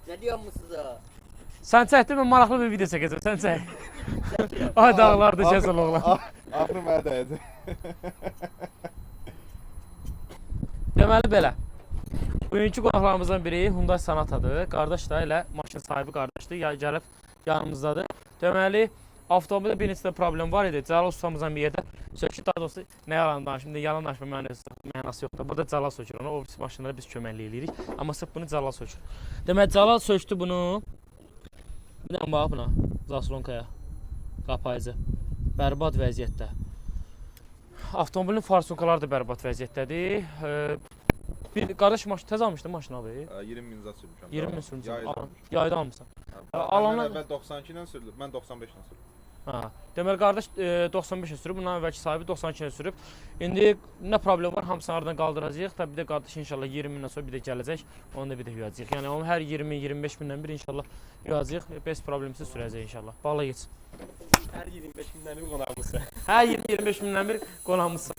Ne diyorsun sizə? Sən çəkdin, mən maraqlı bir video çəkəcəm. Sən çək. Ay dağlarda kəsən oğlan. Axırı mənə dəyəcək. Deməli belə. Bugünkü qonaqlarımızdan biri Hyundai Sonata-dır. Qardaş da elə maşın sahibi qardaşdır. Ya gəlib yanımızdadır. Deməli avtomobildə bir neçə də problem var idi. Cəlal ustamızdan bir yerdə sökdü. Daha doğrusu nə yalan danışım, indi yalan danışma mənası yoxdur. Burada Cəlal sökür onu. O birisi maşınlara biz köməklik eləyirik. Amma sırf bunu Cəlal sökür. Deməli Cəlal sökdü bunu. Bir dənə bax buna. Zaslonkaya. Qapayıcı. Bərbad vəziyyətdə. Avtomobilin farsunkaları da bərbad vəziyyətdədir. Bir qardaş maşın təzə almışdın maşını abi. 20 min zad sürmüşəm. 20 min sürmüsən. Yayda Alan- almışam. Yayda almısan. Alanlar Alanlar- əvvəl 92 ilə sürülüb, mən 95 ilə sürüb. Hə. Deməli qardaş 95-ə sürüb, bundan əvvəlki sahibi 92-ə sürüb. İndi nə problem var, hamısını aradan qaldıracağıq. Tabii bir də qardaş inşallah 20 mindən sonra bir də gələcək. Onu da bir də yuyacağıq. Yəni onu hər 20-25 mindən bir inşallah yuyacağıq. Bez problemsiz sürəcək inşallah. Bağla geç. Hər 25 mindən bir qonağımızsan. Hər 20-25 mindən bir qonağımızsan.